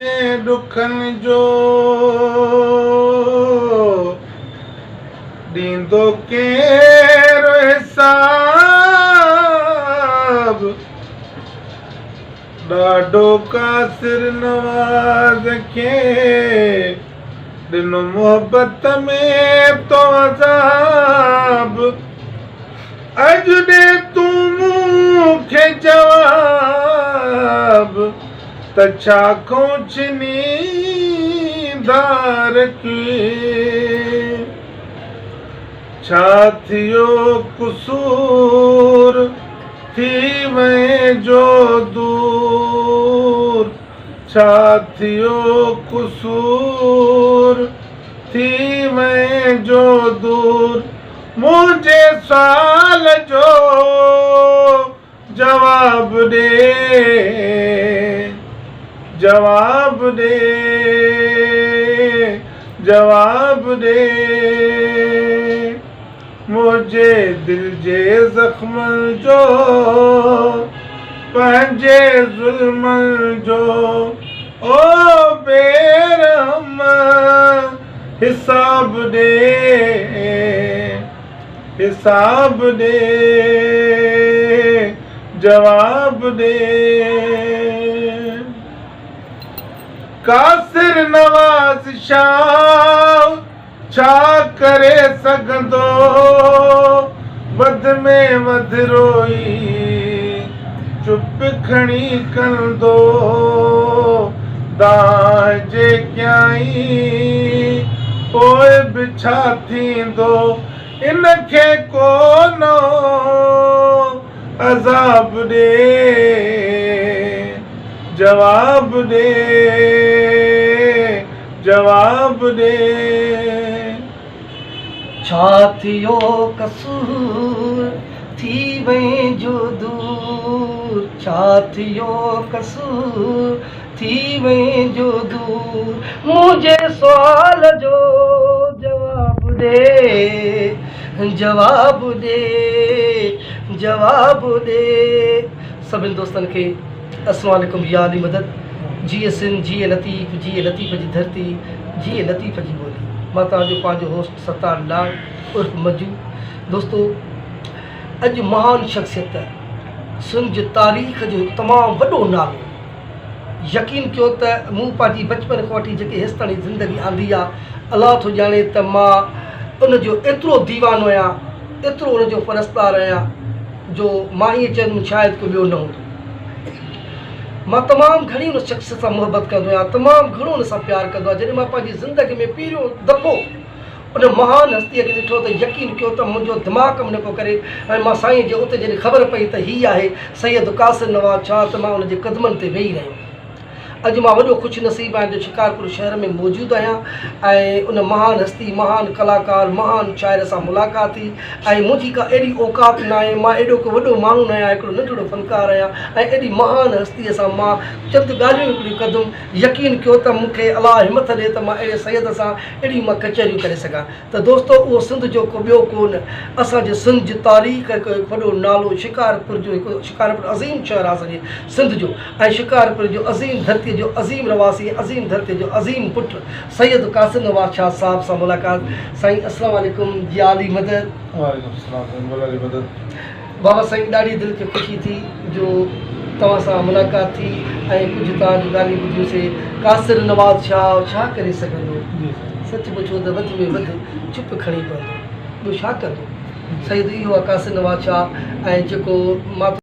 ڏکن جو ڏيندو ڪير حساب، ڏاڍو قاصر نواز کي ڏنو محبت ۾ تو عذاب، اڄ ڏي تون مون کي جواب. ته ڇا کون ڇني ڌار ڪئين؟ ڇا ٿيو قصور ٿي وئين جو دور؟ ڇا ٿيو قصور ٿي وئين جو دور؟ منهنجي سوال جو جواب ڏي جواب ڏي جواب ڏي منهنجي دل جي زخمن جو پنهنجي ظلمن جو او بي رحم حساب ڏي. حساب ڏي جواب ڏي. قاصر نواز شاهه ڇا ڪري سگهندو وڌ ۾ وڌ روئي چپ کڻي ڪندو دانهن جي ڪيائين پوء به ڇا ٿيندو ان کي ڪو نئون عذاب ڏي، جواب ڏي، جواب ڏي. ڇا ٿيو قصور ٿي وئين جو دور، ڇا ٿيو قصور ٿي وئين جو دور، منهنجي سوال جو جواب ڏي، جواب ڏي، جواب ڏي. سڀني دوستن کي السلام عليڪم يا علي مدد جيئي سنڌ جيئي لطيف جيئي لطيف جي ڌرتي جيئي لطيف جي ٻولي مان توهان جو پنهنجو هوسٽ ستار لاڙ عرف مجو دوستو اڄ مهان شخصيت سنڌ جي تاريخ جو هڪ تمام وڏو نالو يقين ڪيو ته مون پنهنجي بچپن کان وٺي جيڪي هيستاڻي زندگي آندي آ الله ٿو ڄاڻي ته مان ان جو ايترو ديوانو آهيان ايترو ان جو پرستار آهيان جو مان ائين چوندم شايد ڪو ٻيو نه هوندو. مان تمام گهڻي ان شخص سان محبت ڪندو آهيان تمام گهڻو ان سان پيار ڪندو آهيان جڏهن مان پنهنجي زندگي ۾ پهريون دفعو ان مهان هستيء کي ڏٺو ته يقين ڪيو ته منهنجو دماغ ڪم نه پيو ڪري ۽ مان سائينء جي اتي جڏهن خبر پئي ته هي آهي سيد قاصر نواز شاهه ته مان ان جي قدمن تي ويهي رهيم. اڄ مان وڏو خوش نصيب آهيان جو شڪارپور شهر ۾ موجود آهيان ۽ ان مهان هستي، مهان ڪلاڪار، مهان شاعر سان ملاقات ٿي ۽ منهنجي ڪا ايڏي اوقات ناهي، مان ايڏو ڪو وڏو ماڻهو ناهيان، هڪڙو ننڍڙو فنڪار آهيان ۽ ايڏي مهان هستيء سان مان چند ڳالهيون هڪڙيون ڪندم، يقين ڪيو ته مون کي الله همٿ ڏي ته مان اهڙي سيد سان اهڙيون مان ڪچهريون ڪري سگهان ته دوستو اهو سنڌ جو ڪو ٻيو ڪو نه اسان جي سنڌ جي تاريخ هڪ وڏو نالو شڪارپور جو هڪ شڪارپور عظيم شهر آهي اسان جي سنڌ جو ۽ شڪارپور جو عظيم ڌرتي جو عظيم رهواسي ۽ عظيم ڌرتي جو عظيم پٽ سيد قاسم نواز شاهه صاحب سان ملاقات سائين السلام عليڪم يا علي مدد. وعليڪم السلام سائين مولا علي مدد. بابا سائين ڏاڍي دل کي خوشي ٿي جو توهان سان ملاقات ٿي ۽ ڪجهه توهان جون ڳالهيون ٻڌيون سي قاصر نواز شاهه ڇا ڪري سگهندو سچ پڇو ته وڌ ۾ وڌ چپ کڻي پوندو ٻيو ڇا ڪندو سيد اهو آهي قاصر نواز شاهه ۽ جيڪو مان.